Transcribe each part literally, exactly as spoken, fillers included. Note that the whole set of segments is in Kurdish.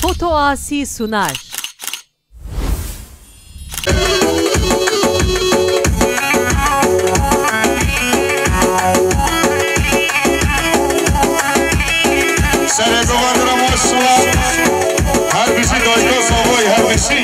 Foto Asi sunar. Serê govendira me siwa. Her bîsî dayika zavayî her bîsî.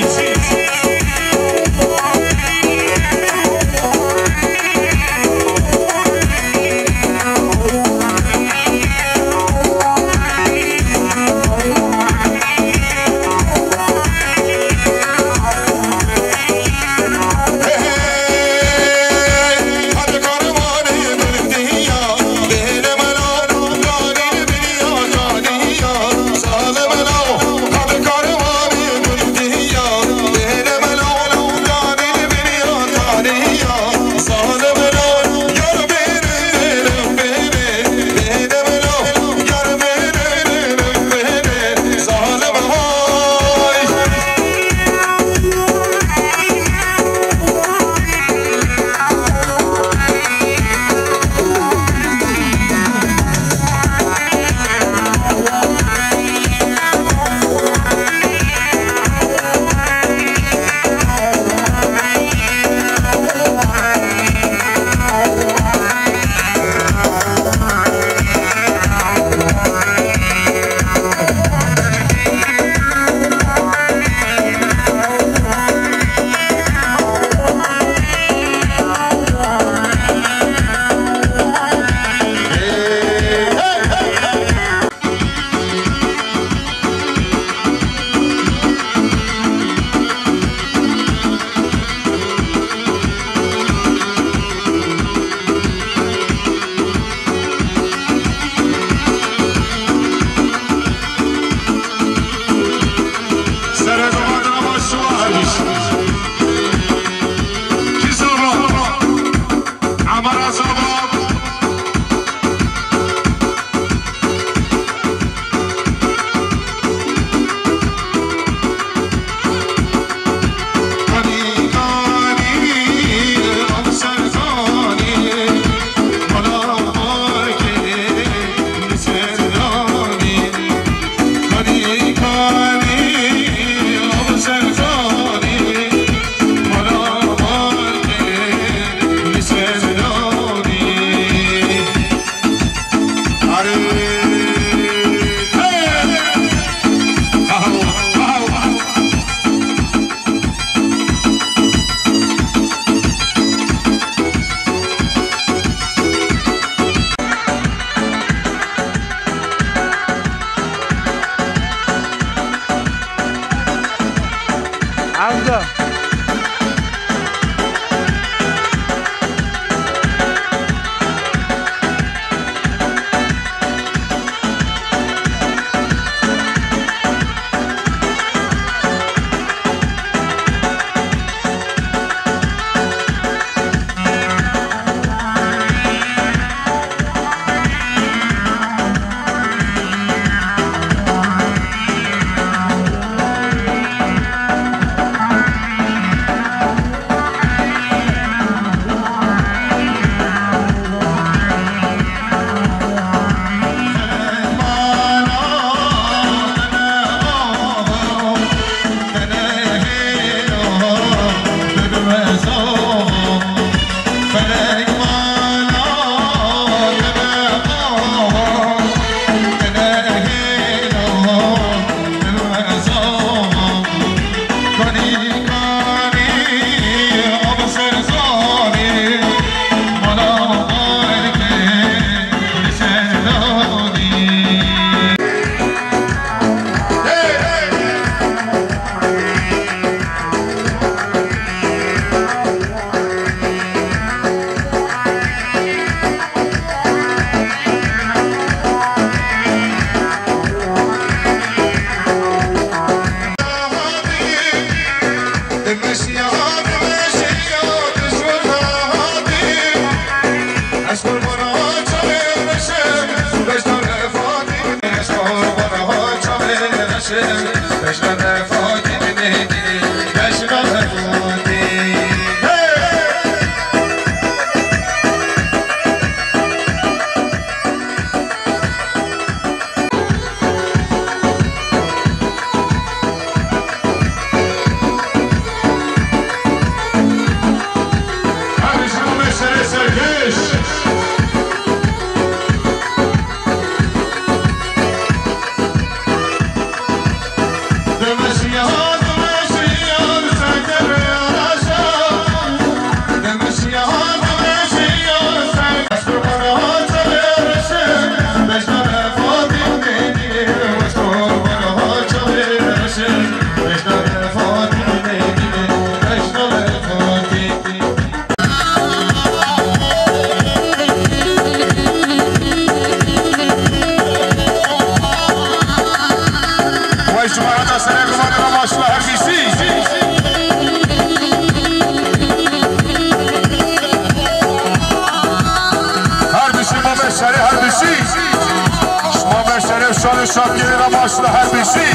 Şakirê re baş be her bîşî.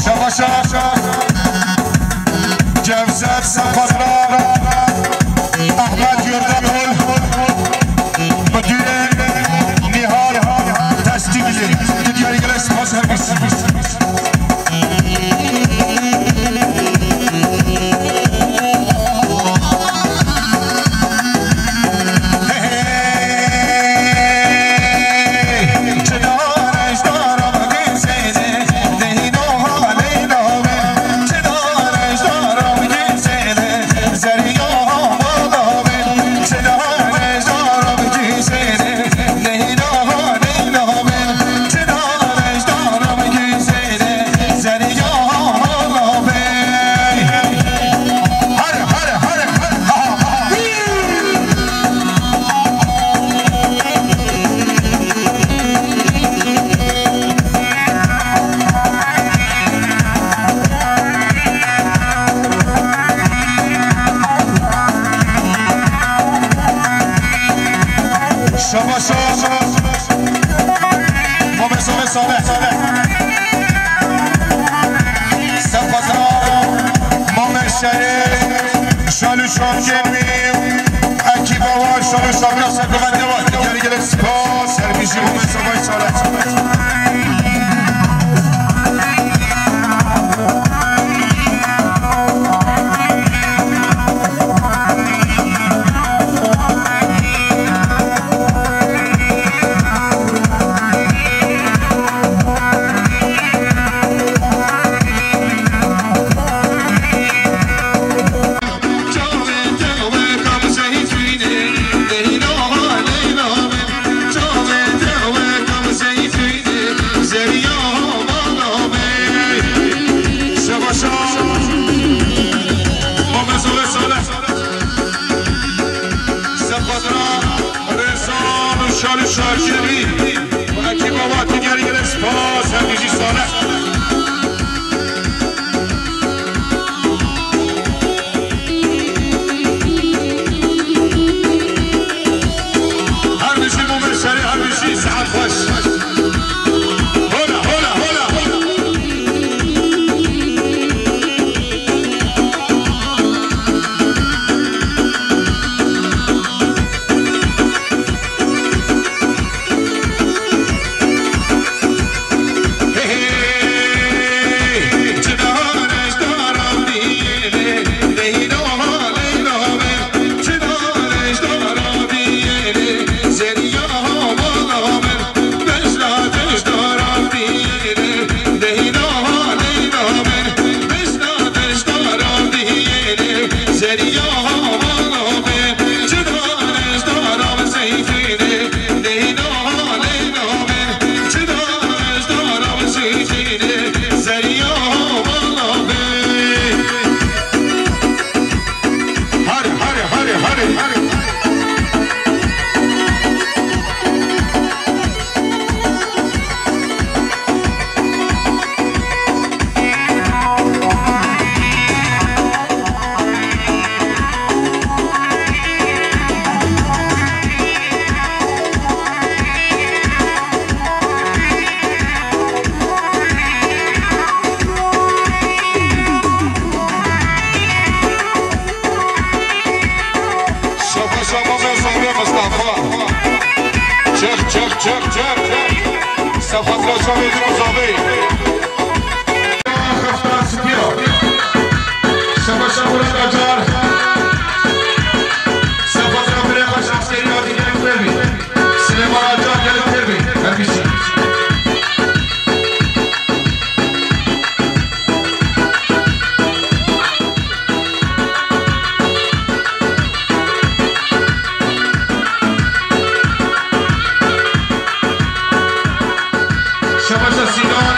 Şabaşa Cevzet Sefadra Ahmet Yurdanol, Müdürê Nihal Testimli. Diğer gelen spas her bîşî. Şabaş, şabaş. Mamê Salih, Salih. Sefazra, Mamê Şerê, Şalû Şamkên wî, ekîba wa, Şalû Şamkên, Sefazra, gel, gel, spas, her bîşî Mamê Salih, Salih. Sefadra Rêzan û Şalû Şakirî û ekîba wa, diğer gelen spas, her bîşî Salih. Her bîşî Mamê Şerê, her bîşî, sihet xweş. Hola, hola, hola, hola. Şabaş, şabaş, Mezarê Mustafa. Çek, çek, çek, çek. Sefadra Şabaş, Mezarê. Xefta Sipîya. Şabaş, Murat Acar. Sefadra Mire Başaskeri, hadi gelin vermeyin. Silêman Acar, gelin vermeyin. Her bir şey. Şabaşa Sînan,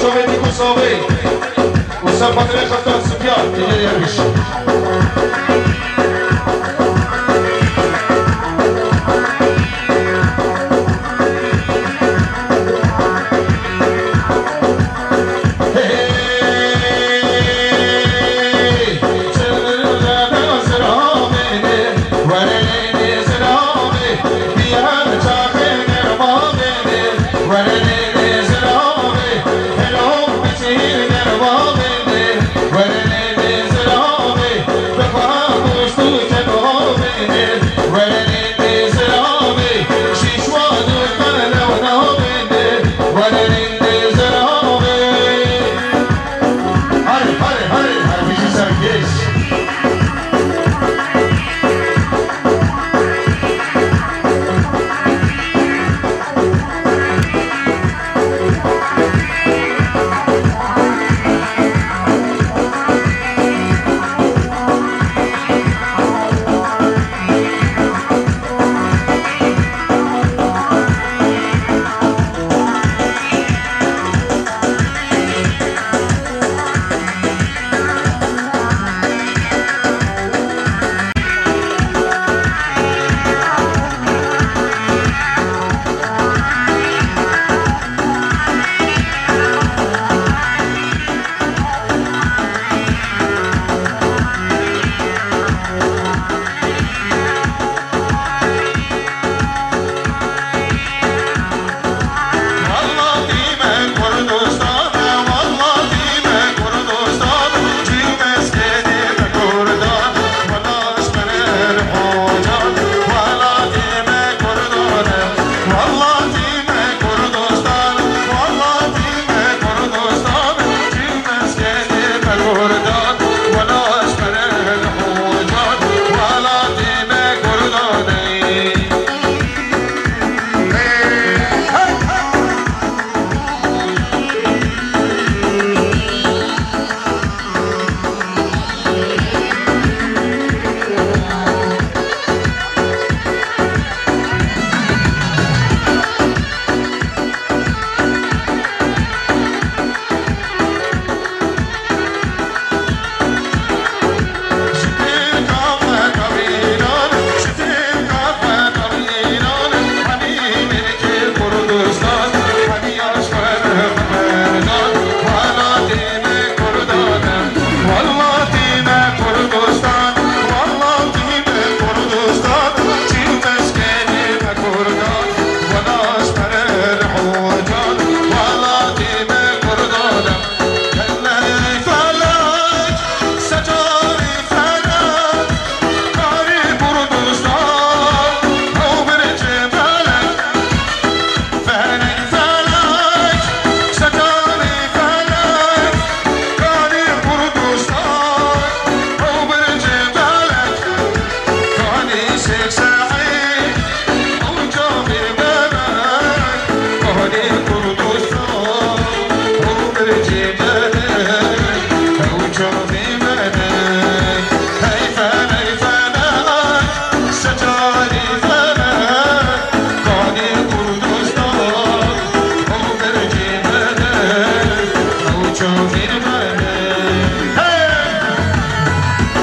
Sovetî ku savê û ser xatirê Xeftan Sipya, Êgeriya Rîş. Hare, hare, hare, hare, bijî serkêş.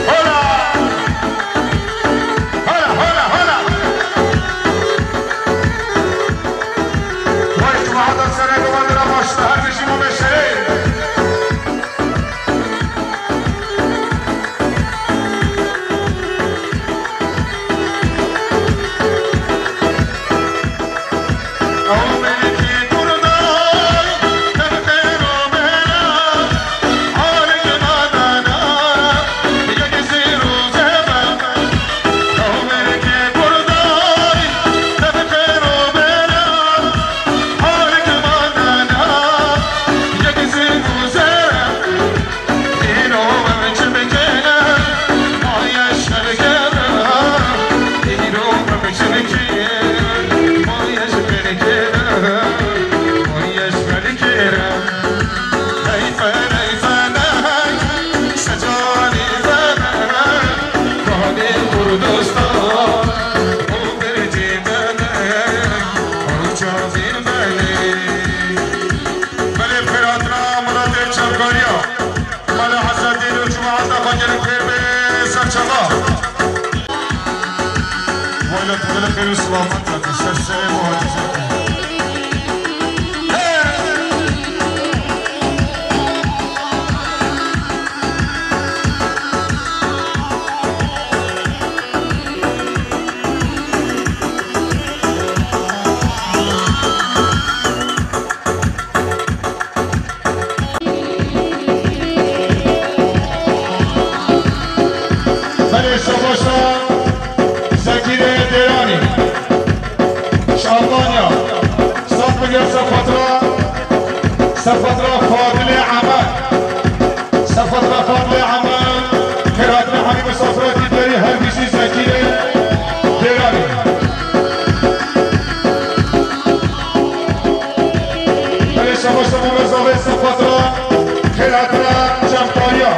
Hola! Hola, hola, hola! Vay, cemaat, serê govendira başla, her kişi bu meşere. Kariya, Mala Esedîn û cemaeta xwe gelek xêr be ser çava. Wayla tu gelek xêr û selamet be, ser serê muhacizatê. Belê şabaşa Zekîrê Dêranî. Ji Almanya. Sed milyon sefatra, sefatra Fadilê Emed. Sefatra Fadilê Emed. Xêrhatina hemî misafiratî derî her bîsî Zekîrê Dêranî. Belê şabaşa Mehmet Zavê sefatra xêrhatina cemkariya.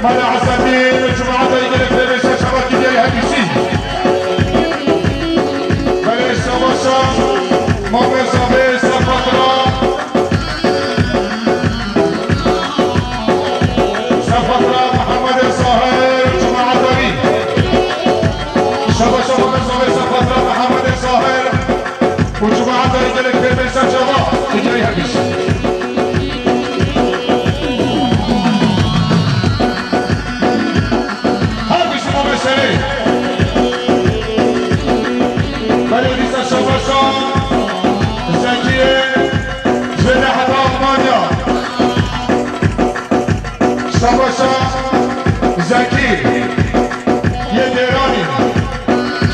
Mala Esedîn û cemaeta gelek xêr be ser çava kî diyarî her bîsî. Belê şabaşa Mehmet Zavê sefatra. Sefatra Mehemedê Sahir û cemaeta wî. Şabaşa Mehemedê Sahir, sefatra Mehemedê Sahir û cemaeta wî gelek xêr be ser çava, digel her bîsî. Her bîsî Mehemedê Serê. Belê dîsa şabaşa Zekiyê ji heta Almanya. Şabaşa Zekî yê Dêranî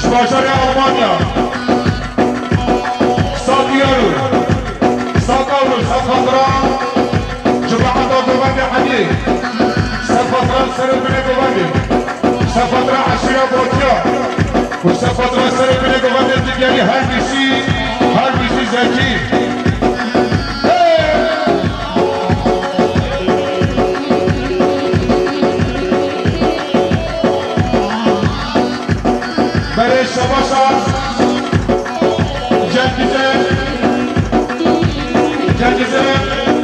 ji bajarê Almanya. Sed euro, sed euro, sefatra cemaeta govendê Heliyê, sefatra ser û binê govendê, sefatra eşîra Botiya û sefatra ser û binê govendê digiyarî her bîsî, her bîsî Zekî. Belê şabaşa Cengizê, Cengizê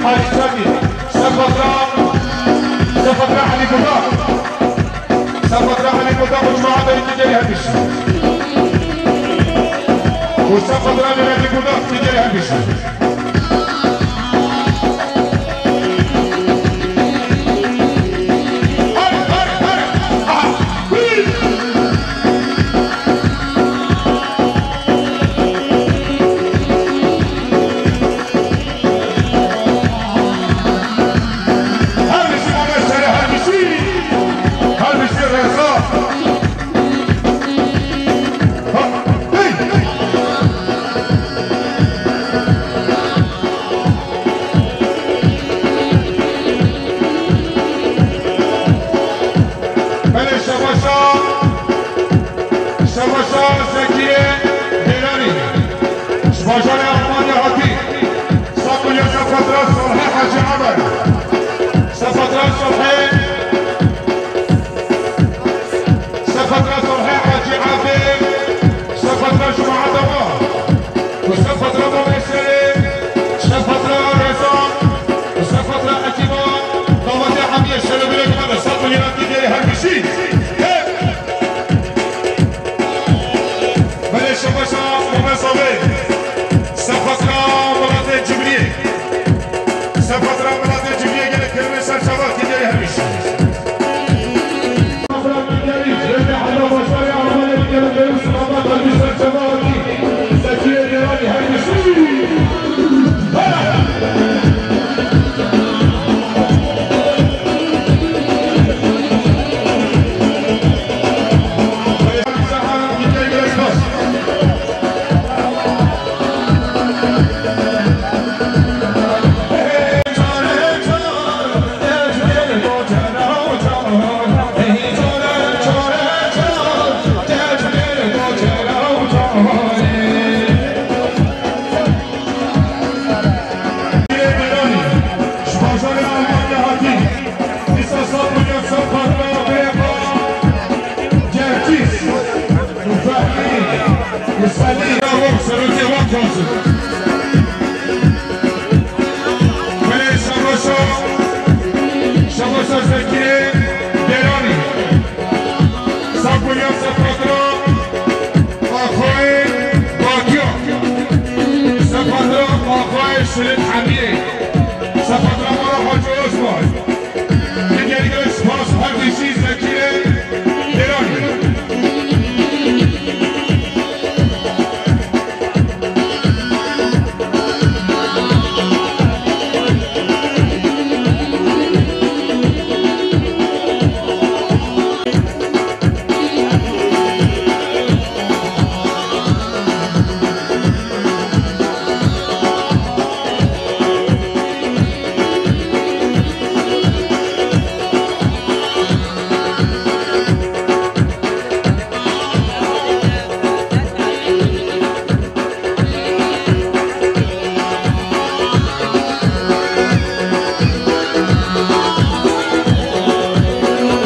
Hacî Çakî. Sefatra, sefatra Elî Budak. Sefatra Elî Budak û cemaeta yekî gelî her bîsî. Û sefatra Lêlekî Budak yekî gelî her bîsî. Her bîsî Mamed Serê, her bîsî. Her bîsî Reza. Belê şebaşa, şebaşa Zekiyê Dêlanî. Ji bajarê Almanya hatî. Sed milyon sefatra Salihê Hacî Emer. Sefatra Salihê. Sefatra Salihê Hacî Evdê, sefatra cemaeta wa, û sefatra Mamê Serê, sefatra Reza, û sefatra Ekîba, davetê hemiyê şerê binê guvan de, sed milyonan digeri her bîsî. Hey! Belê şebaşa Mamê Zavê, sefatra welatê Cibriyê, sefatra welatê Cibriyê gelek kelime ser çava digeri her bîsî. Hemiyê, Sefatra Mala Hacı Osman. Digeriye spas her dişî Zekîrê Dêranî.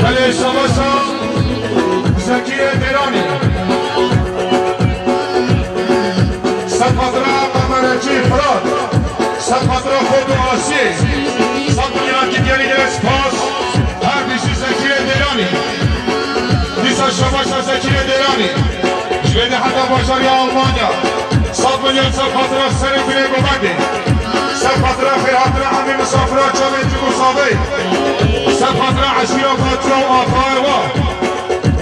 Belê, şabaşa Zekîrê Dêranî. Sefatra Memerekî Firat. Sefatra Xort û Asî. Sefatra Kidyerî gelek spas. Her dişî Zekîrê Dêranî. Dîsa şabaşa Zekîrê Dêranî. Ji vê de heta bajarê Almanya. Sed milyon ser xatira serê binê govendê. Ser xatira xêrhatina hemî misafira çavê cik û savê. Ser xatira eşîra xatura û afayê wa.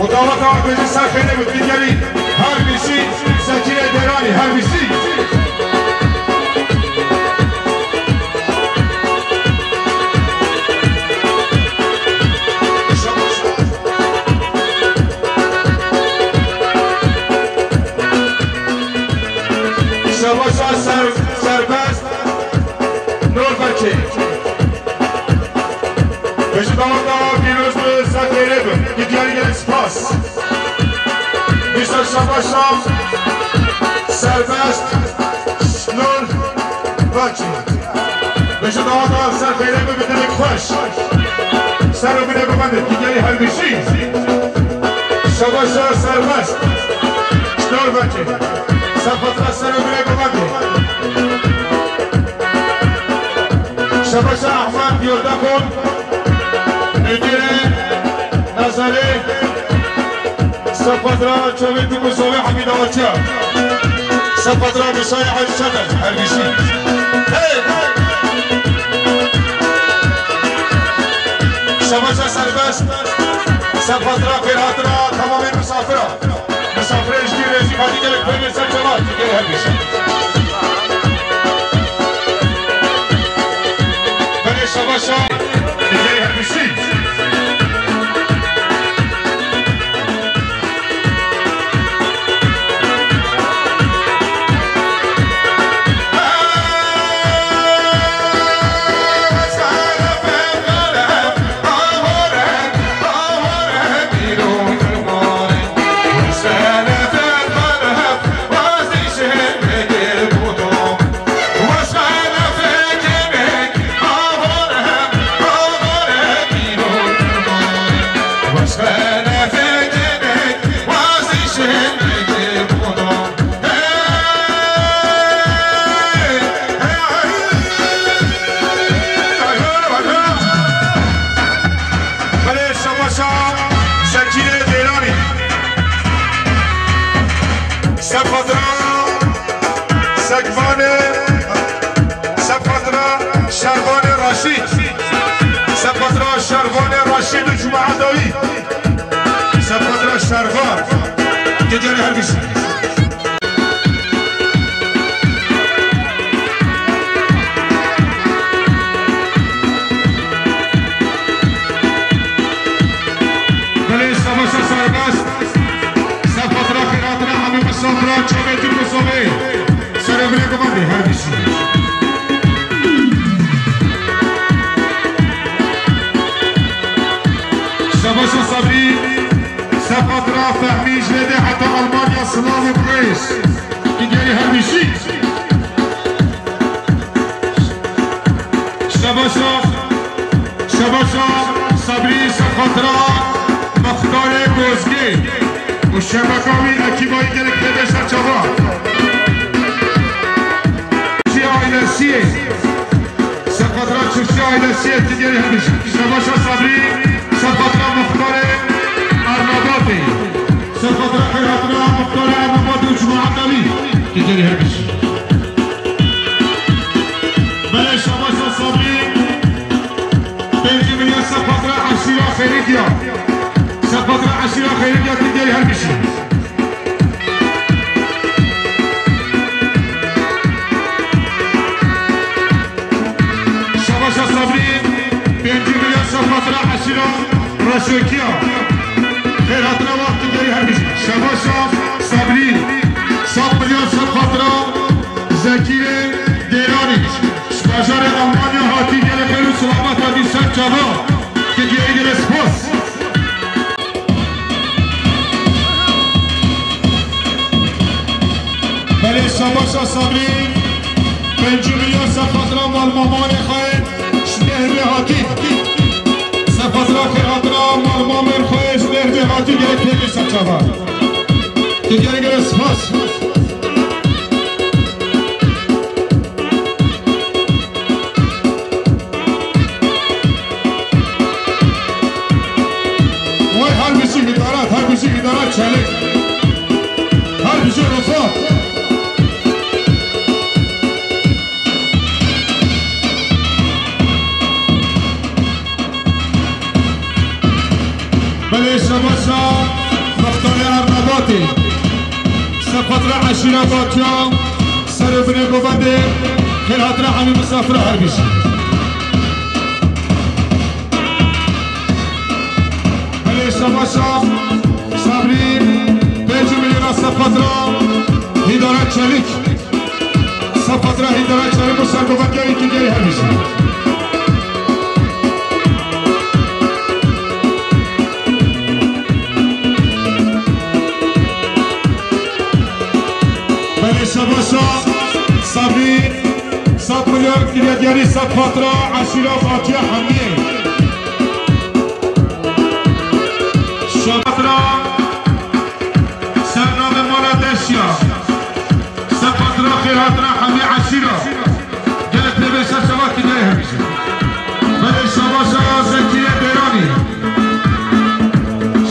Û daweta Erdbêjî ser xêrê bi Kidyerî her bîsî Zekîrê Dêranî her bîsî. Şabaşa ser, serbest Norveçê. Bêjin daweta pîroz bi, ser xêrê bi. Kidyerî gelek spas. Mister Şabaşa serbest Norveçê. Bêjin daweta ser xêrê bi, bi dilek xweş. Ser û binê bibendin, Kidyerî her bîsî. Şabaşa serbest. Norveçê. Sefatra ser û binê bibendin. Şabaşa Ahmet Yurdakon. Müdürê Nazarê. Sefatra çavê Dûk û Sovê Hemîd Avaçiya. Sefatra Misayê Hacî Çetel. Her bîsî. Hey! Şabaşa serbest. Sefatra xêrhatina tamamê misafira. Misafirê ji dî rêzî katî gelek peyvên ser çava. Digel her bîsî. Belê şabaşa. Digel her bîsî. Belê şabaşa Zekîrê Dêranî. Sefatra Sekvanê, Sefatra Şervanê Reşîd. Sefatra Şervanê Reşîd û cemaeta wî. Sefatra Şervan. Geceli her bîsî. Belê şabaşa serbest. Sefatra xêrhatina hemî misafira çavê Dûk û Sovê. Serê binê govendê her bîsî. Şabaşa Sabrî. Sefatra Fehmî ji vê de heta Almanya silav û rêz. Digel her bîsî. Şebaşa, Şebaşa Sabrî, sefatra Mextarê Bozgê û şebeka wî, ekîba wî gelek tê de ser çava. Çi ailesiyê. Sefatra Çiftçi ailesiyê, digel her bîsî. Şebaşa Sabrî, sefatra Mextarê Ernabatê. Sefatra xêrhatina Mextarê Ernabatê û cemaeta wî, digel her bîsî. Belê şabaşa Sabrî, pêncî milyon ser xatira eşîra Xêrîdiya. Ser xatira eşîra Xêrîdiya, tu gel her bişî. Şabaşa Sabrî, pêncî milyon ser xatira eşîra Reşokiya. Xêr hatina we, tu gel her bişî. Şabaşa Sabrî, sed milyon ser xatira Zekîrê Dêranî. Ji bajarê Almanya hatî, gelê xêr û selamet hatî ser çava. Tu diyarî gelê spas. Belê şabaşa Sabrî, pêncî milyon ser xatira mal mamanê xwe ji Nehbê hatî. Ser xatira xêr hatina mal mamên xwe ji Nehbê hatî, gelek pêlê ser çava. Tu gelek gelek spas. Vay her bijî îdarat, her bijî îdarat Çelik. Her bijî Rifat. Belê şabaşa Mextarê Ernebatê. Ser xatira eşîra Batiya, ser û binê govendê, xêr hatina hemî misafira her bijî. Belê şabaşa Sabrî, pêncî milyona ser xatira Hîdaret Çelîk. Ser xatira Hîdaret Çelîk û ser govendê, gelî tu gelî her bijî. Belê şabaşa Sabrî, sed milyon kiriye diyarî ser xatira eşîra Batiya Hemiyê. Şabaşa Sernavê mala Deşya. Ser xatira xêr hatina hemî eşîra. Gelek pêvê ser çava tu gelê her bijî. Belê şabaşa Zekîrê Dêranî.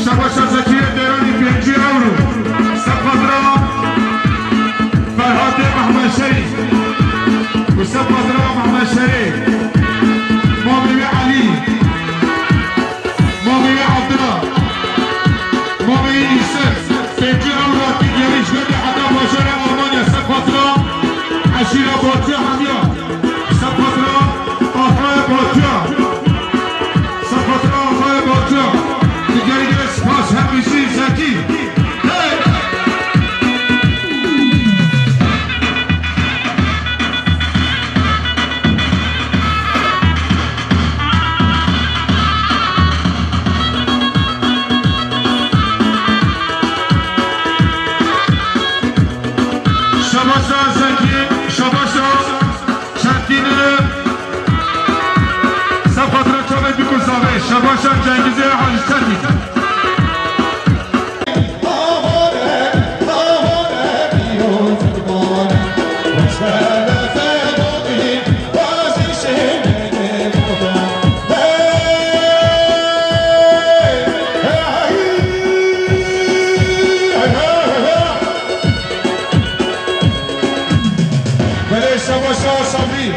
Şabaşa Zekîrê Dêranî pêncî ewro. Ser xatira Ferhatê Mehmed Şerîf. Û ser xatira Mehmed Şerîf. Mamê wê Elî. Mamê wê Abdullah, mamê wê Îsef, pêncî ewro hatî diyarî ji Nehbê heta bajarê Almanya, ser xatira eşîra Batiya hemiya, ser xatira axayê Batiya, ser xatira axayê Batiya. Tu gelî gelê spas, her bijî Zekî. Hey! Şabaşa Zekî, şabaşa Çetînê, ser xatira çavê Dîk û Zavê, şabaşa Cengizê Hacî Çetîn. Belê şabaşa Sabrî.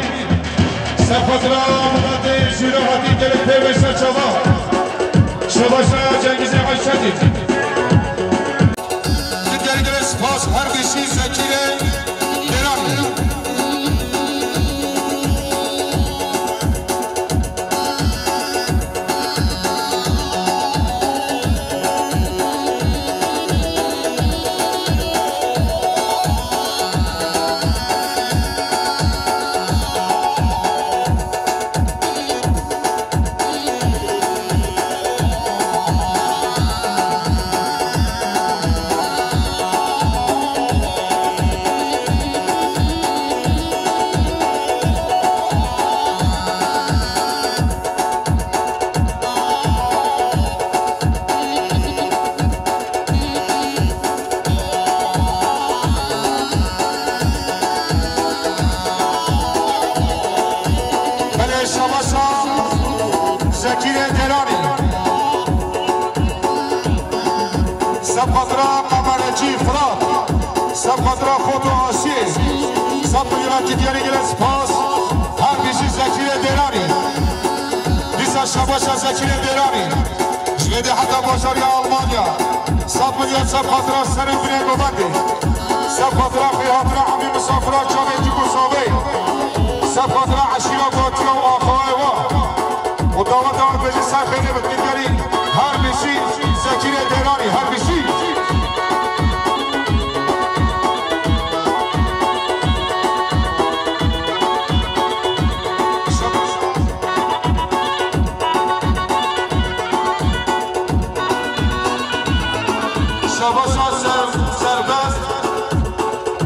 Ser xatira miletê jî re hatî gelek pê wê ser çava. Şabaşa Cengizê Hacî Çetîn. Gelek gelek spas her bijî Zekîrê Dêranî. Belê şabaşa Zekîrê Dêranî. Ser xatira Memerecî Firat. Ser xatira Xoto Asiyê. Ser milyona tu diyarî gelek spas. Her Şebaşa Zekîrê Dêranî, ji vê de heta bajarê Almanya, sed milyon ser xatira ser û binê govendê, ser xatira xêrhatina hemî misafira çavê cik û savê, ser xatira eşîra gotiya û axayê wa. û daweta bêjî ser xêrê bi, Tirkerî her bijî, Zekîrê Dêranî her bijî. Şebaşa ser, serbest,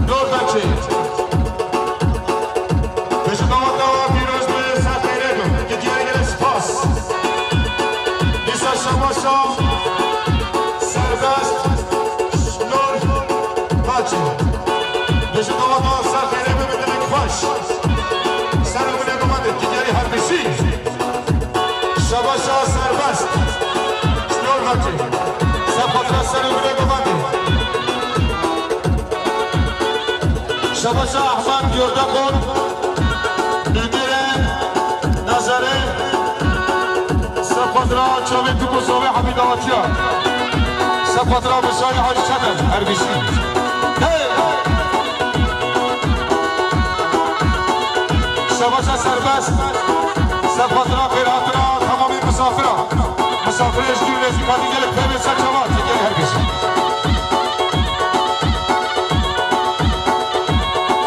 Nor Bekê. Bêjin daweta pîroz be, ser xêrê be. Gidiyê gelek spas. Dîsa şebaşa serbest Nor Bekê. Bêjin daweta ser xêrê be, bi dilek xweş. Ser û binê govendê, gidiyê her bijî. Şebaşa serbest. Şnor Mekî. Ser xatira ser û binê govendê. Şebaşa Ehmed Yordakon. Nûdîrê Nazarê. Ser xatira çavê Tukusovê Hemîd Awatiya. Ser xatira Bişarî Hacî Çetin. Her bijî. Hey! Şebaşa serbest. Ser xatira xêrhatina temamî misafira. Misafirê ji dûr ve jî katî gelek pê bê ser çava, tê gelek her bijî.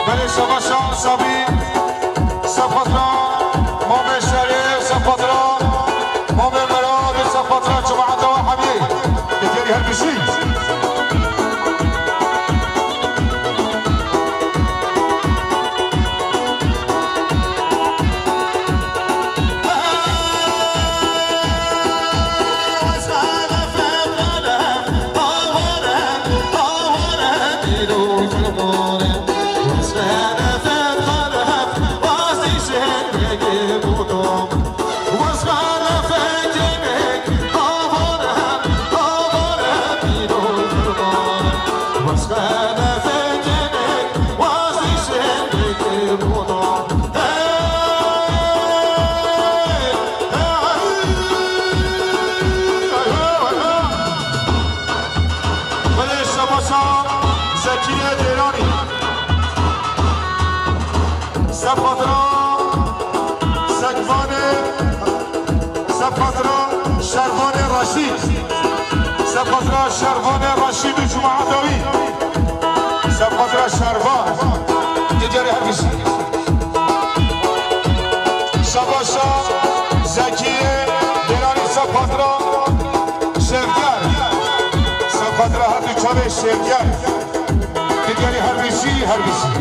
Belê şebaşa Sabî. Ser xatira mamê şerê, ser xatira mamê Merad, ser xatira cemaeta we hemî. Tê gelek her bijî. Belê şebaşa Zekîrê Dêranî. Ser xatira Sekvanê, ser xatira Şervanê Reşîd. Ser xatira Şervanê Reşîd û cemaeta wî. Ser xatira Şervan. Gidiyê her bijî. Şebaşa Zekî Dêranî ser xatira Şevger. Ser xatira her du çavê Şevger. Gidiyê her bijî, her bijî.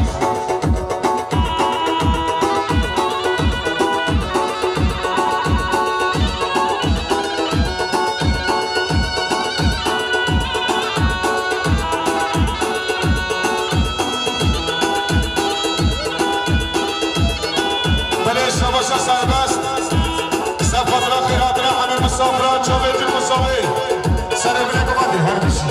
Belê şebaşa serbest. Ser xatira xêrhatina hemî misafira çavê cik û savê. Serê binê govendê her bijî.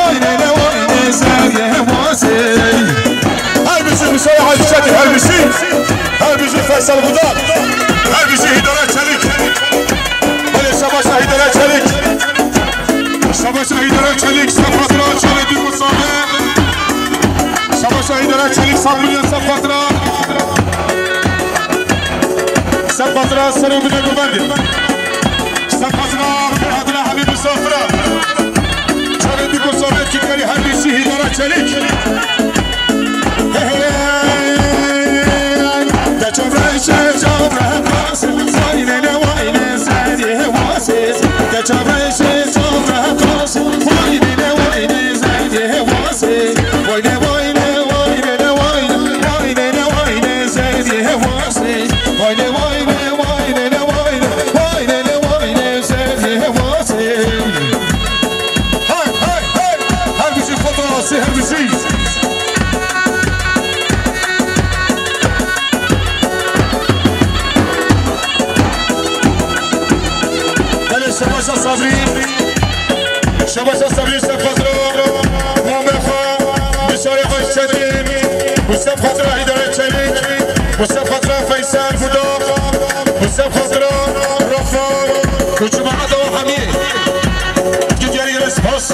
Vay nene vay ne zerê wasê. Her bijî Musa'ya Hacî Çetin, her bijî. Her bijî Feysel Budar. Her bijî Hîdara Çelik. Belê şebaşa Hîdara Çelik. Şebaşa Hîdara Çelik, sefatra çalê dî musabê. Şebaşa Hîdara Çelik, sed milyon sefatra. Sefatra serê bine guvendê. Sefatra Adile Habib Misafira. Çavê dî ku Sovyet Kîmyerî her bîsî Hîdara Çelîk. Hey, hey, hey, hey. De çavre şe çavre kas. Vay nene vay ne zerê wasê. De çavre şe çavre kas. Vay nene vay ne zerê wasê. Vay ne vay ne vay ne ne vay ne. Vay ne ne vay ne zerê wasê. Vay ne vay ne vay ne ne vay ne. Vay ne ne vay ne zerê wasê. Hey, hey, hey. Her bijî fotoğrafı, her bijî. Belê şebaşa Sabrî. Şebaşa Sabrî, sefatra Muhammed Xan, Bişarê Xan Çetin, û sefatra Hîdare Çelîk, û sefatra Feysel Budaq, û sefatra Rafa, û cemaeta hemî. Gidiyarî res pas.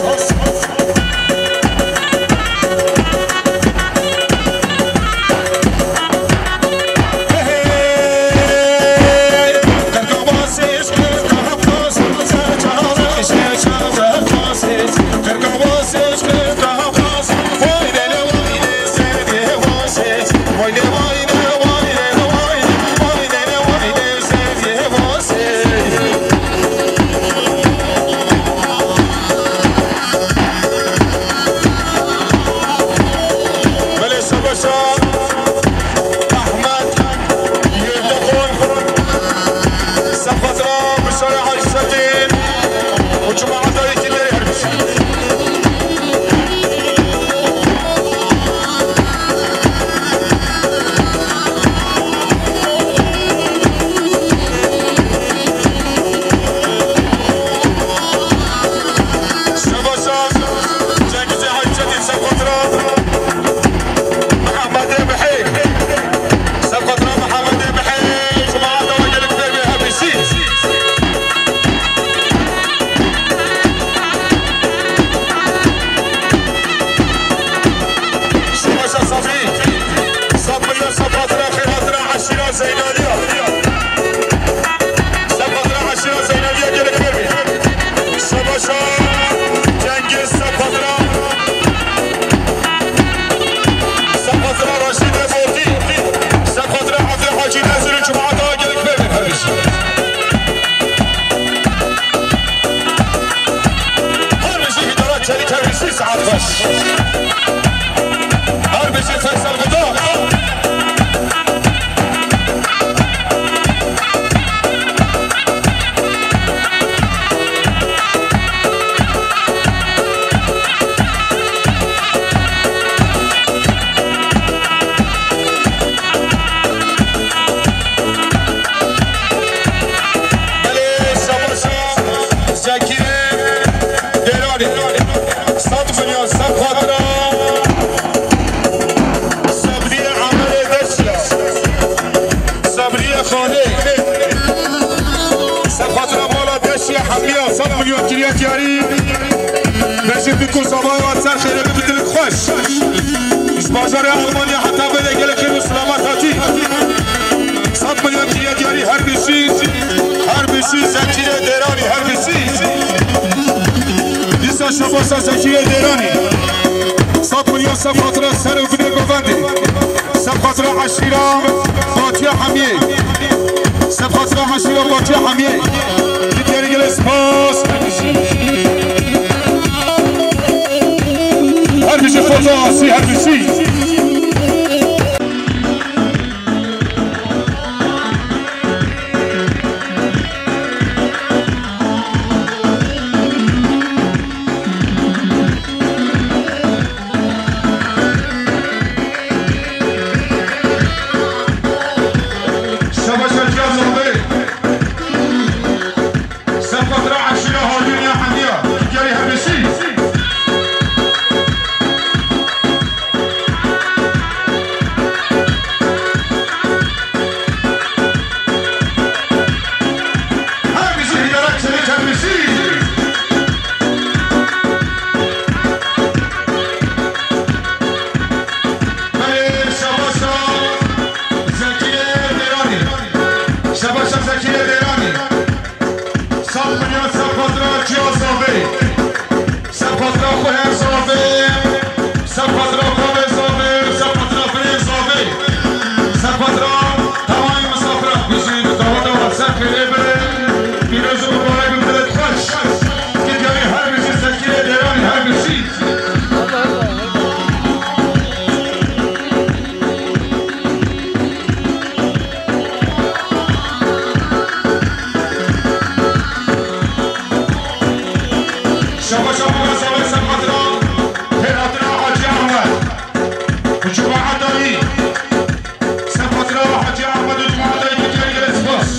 Her bijî Feysel Guda. Belê, şabaşa Zekî Dêranî. Sed milyon, sed xatira Sabriyê Emelê Deşiya. Sabriyê Xanê. Sed xatira mala Deşiya Hemiya. Sed milyon kiriye diyarî. Bejê dîk û zavaya ser xêrê bi dilik xweş. Ji bajarê Almanya heta vê de gelekê min silamat hatî. Sed milyon kiriye diyarî her bijî, her bijî Zekîrê Dêranî her bijî. Dîsa şabaşa Zekîrê Dêranî. Sed milyon sed xatira ser û binê govendê. Sed xatira eşîra Batiya Hemiyê. Sed xatira eşîra Batiya Hemiyê. Diyarî gelê spas. Her bijî Xweda asî, her bijî. Şabaş Hacı Azam Bey. Sed xatira eşîra Harûnê Hemiya, Diyarî Hebesî. Her bijî Hîdaret Çelik Hebesî. Belê, şabaşa Zekî Dêranî. Şabaşa Zekî Dêranî. Sed milyon sed xatira çiya zavê. Sed xatira xwehê zavê. Sed xatira xwehê zavê. Sed xatira birê zavê. Sed xatira temamî misafira. Bijî dawa dawa ser xêrê be. Pîroz û mibarek bi dilê xweş. Ki diyarî her bijî Zekîrê Dêranî her bijî. Şabaş Abu Gazalê ser xatira xêrhatina Hacî Ahmed û cemaeta wî. Ser xatira Hacî Ahmed û cemaeta wî, gelê spas.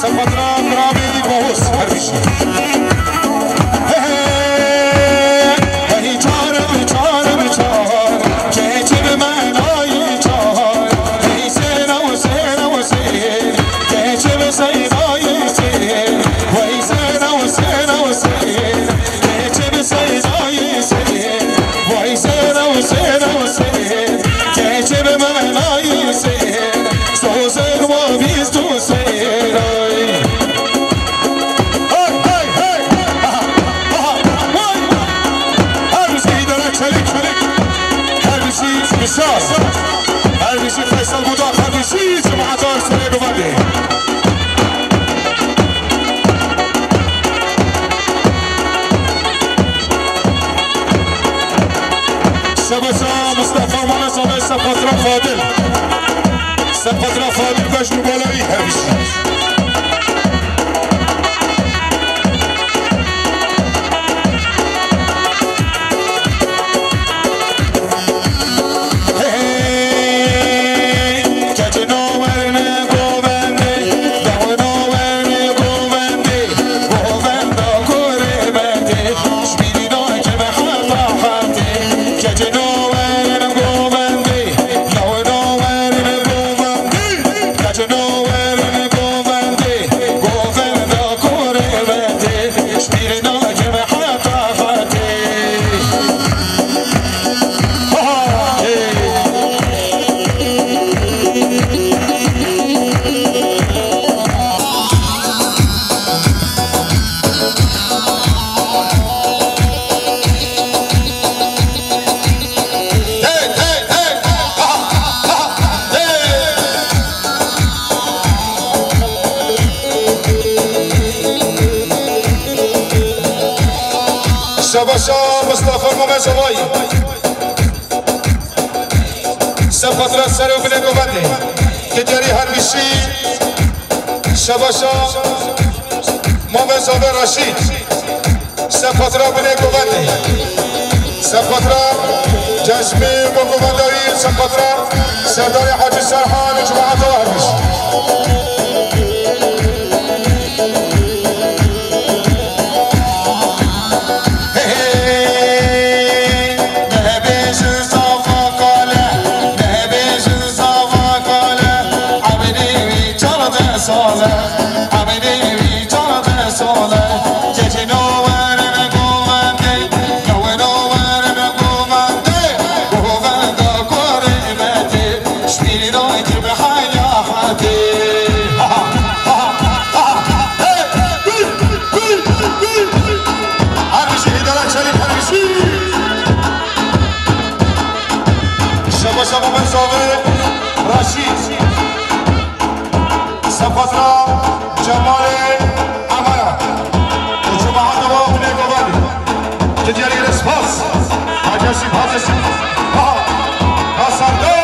Sepatra Mirabî Bohuz, her bijî. Hey, hey, hey, çar, çar, çar, keçib menayî çar. Hey, sêna, sêna, sêna, keçib seydayî sêna. Hey, sêna, sêna, sêna, keçib seydayî sêna. Hey, sêna, sêna, sêna, keçib menayî sêna. Sozên wa bîst û sê ay. Hey, hey, hey. Aha, aha, vay. Her bijî Îdare Çelik. Her bijî Bişar. Her bijî Feysel Budak. Her bijî cemaeta Ersoyê Govendê. Şebeşa Mustafa Mehmet Sabê Sepatra Fadil. Sepatra Fadil Bejn û Balayî her bijî. Şebeşa Mustafa Mehmet Zavayî. Sepatra ser û binê govendê. Ki diyarî her bijî. Şebeşa Mehmet Zavê Reşîd. Sepatra binê govendê. Sepatra Cezmî bo govenda wî, Sepatra Serdarê Hacî Serhan û cemaeta we her bijî. Hey, hey, nebêjin zava qale, nebêjin zava qale, emrê wî çardeh sal e, emrê wî çardeh sal e. Keçino werin govendê, yewino werin govendê, govenda kurê me tê, şmîra ki bi heya hatê. Her bijî Îdare Çelîk, her bijî. Şebeşa Mehmet Zavê Reşîd. Sepatra Cemalê Emera. Û cemaeta we binê govendê. Ki diyarî re spas. Hacî Esîf, Hacî Esîf. Aha. Ha Serdar.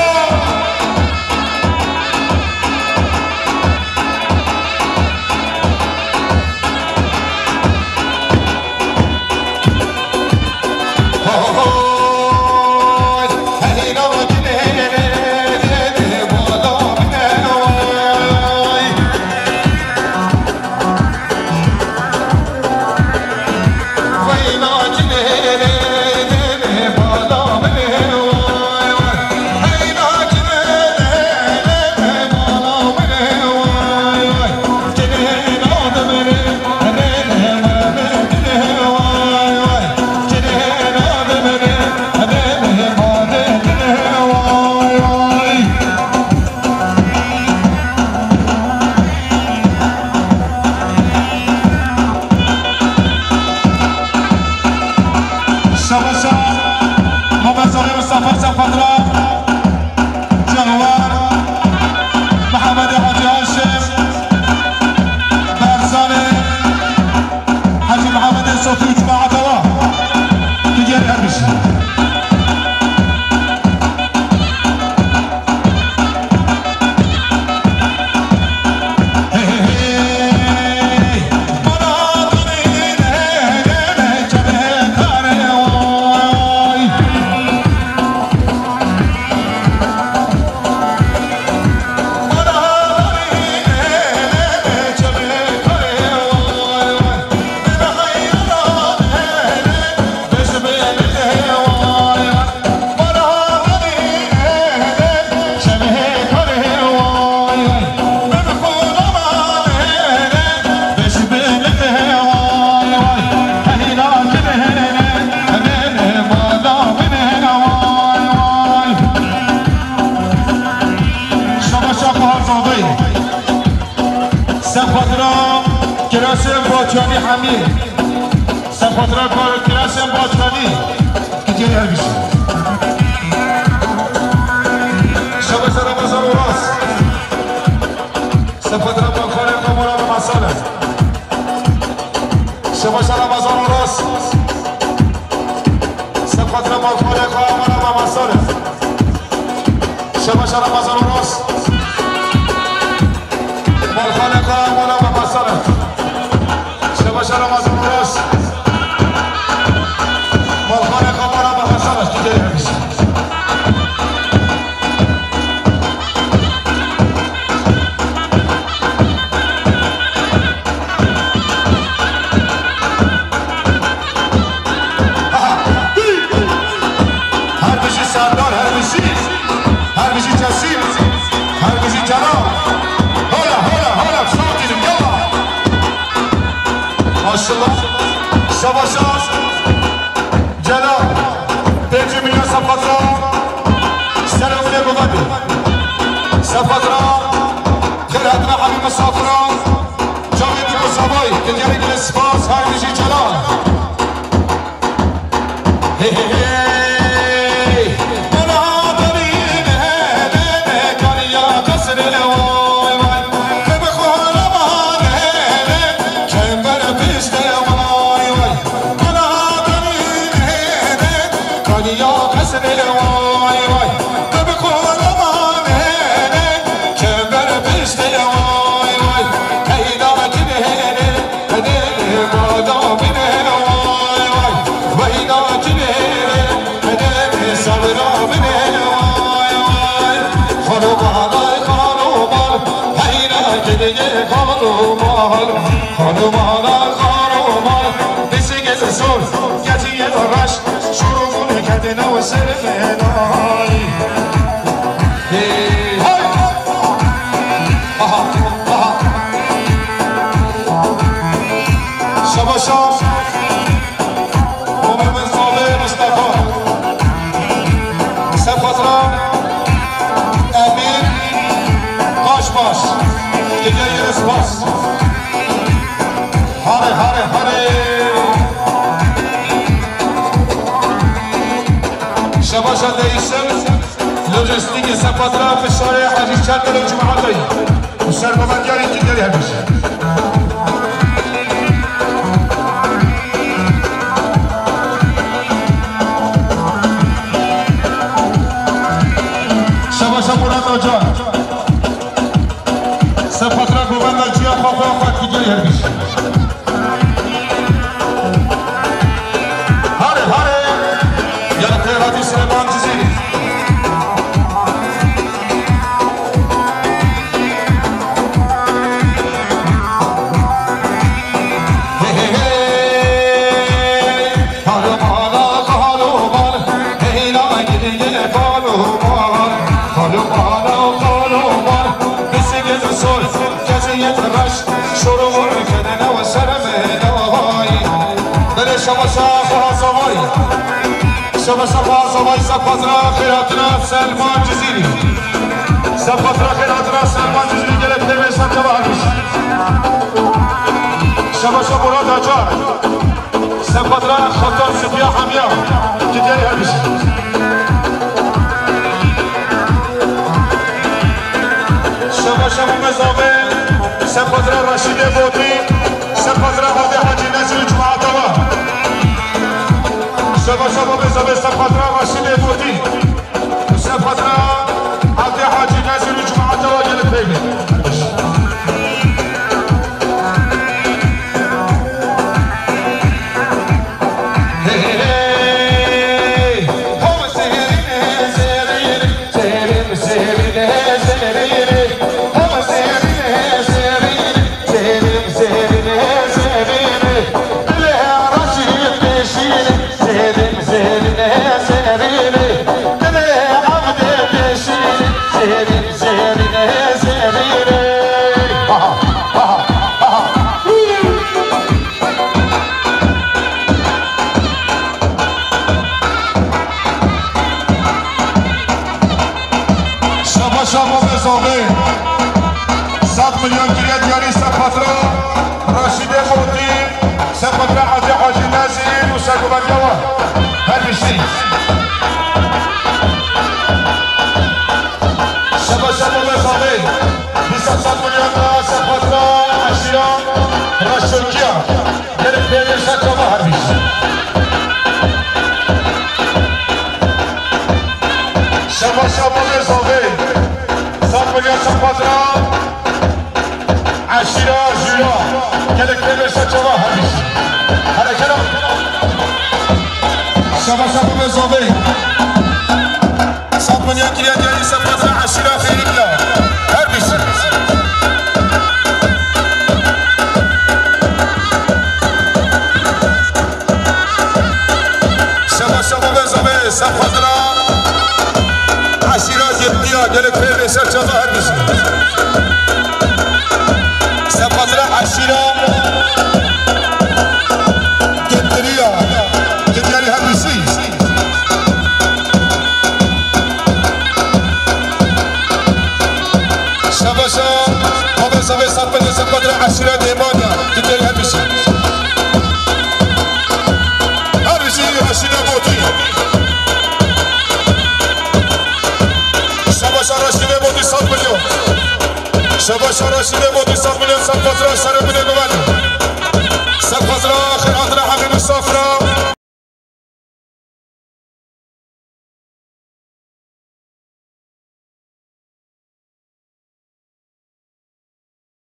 Şebeşa Mehmet Salih Mustafa Sepatra. Cewher, Mehemedê Hacî Haşim, Berzanê Hacî Mehemedê Sofî û cemaeta wa. Tu diyarî her bijî. Bacanî Hemî. Sefatra Kar Kireşên Bacanî. Gidiyê her bişî. Şebeşe Ramazan Uras. Sefatra Balkanê Kamera ve Masale. Şebeşe Ramazan Uras. Sefatra Balkanê Kamera ve Masale. Şebeşe Ramazan Uras. Balkanê Kamera ve Masale. Şebeşe Ramazan Uras. Balkanê Kamera ve Masale. Gidiyê her bişî. Her bijî Serdar, her bijî, her bijî Kesîm, her bijî Celal. Hola, hola, hola, sakin, yalla. Maşallah. Şebeşe. Celal, pêncî milyon sefatra, ser ew lê bivebî. Sefatra, xêr hatina hemî misafiran, camê dî Musavayî, dinyayê gelê spas, her bijî Celal. Hey, hey, hey. Bana deri ne, ne, ne, kariya kasre, vay, vay. Kebe xora mane, ne, kember pişte, vay, vay. Bana deri ne, ne, kariya kasre, vay, vay. Kebe xora mane, ne, kember pişte, vay, vay. Heyda kine, ne, Hey, hey. Aha, aha. Şabaş, şabaş. Omê min Salê Mistefa. Sefatra Emîn Qaşbaş. Geceyê spas. Hare, hare, hare. Şabaşa değişim. Lojistîkê Sefatra Fişarê Hecî Çerkelo Cumatayî. Û serbavan diyarî ki derî hebî. Şebaşa Murat Acar. Sefatra govenda ciya xwe xwe xwe ki derî hebî. Hare, hare! Ya Xêratî Silêman Cizîrî. Hey, hey, hey! Xalo mala, xalo mal, hey, la, gidiyê xalo mal, xalo mala, xalo mal, bisigil sol, keziyet reş, şoro vur, kedene ve sereme davay. Bere şabaşa xazavay. Şabaşa xazavay, Sefatra Xêratina Selman Cizîrî. Sefatra Xêratina Selman Cizîrî gelek tevê ser teva hermiş. Şabaşa Murat Acar. Sefatra Xatan Sipiya Hemiya. Gidiyay hermiş. Şebaşa Mehmet Zame, Sefatra Raşîdê Botî, Sefatra Adê Hacî Nezîr Cumaatava. Şebaşa Mehmet Zame, Sefatra Raşîdê Botî, Sefatra Adê Hacî Nezîr Cumaatava gelip peyvê. Şabaşa Mehmet Zame. Sed milyon kiriye diyarî Sefatra. Sîdê Motî, Sefqatra Ezî Hacî Nezîr û sergoveriya we. Her bişî. Şaba şaba ve zavê. Dîsa sed milyon da Sefqatra eşîra Reşokiya. Gelek pêrê ser çava her bîst. Şaba şaba ve zavê. Sed milyon Sefqatra. Eşîra Jûra. Gelek pêrê ser çava her bîst. Herekera. Şaba şaba ve zavê. Sed milyon kiriya diyarî Sefqatra eşîra xeyrî diya. Her bîst. Şaba şaba ve zavê Sefqatra eşîra Girdiya gelek pêrê ser çava her bîst. Sefqatra eşîra Girdiriya Girdiyarî her bîst. Şaba şaba ve zavê Sefqatra eşîra Dêmaniya Girdiyarî her bîst. Her bijî Reşîda Botî. Şabaşa Reşîdê Botî sed milyon. Şabaşa Reşîdê Botî sed milyon Sefqatra serê binê guven. Sefqatra xêr hatine hemî misafira.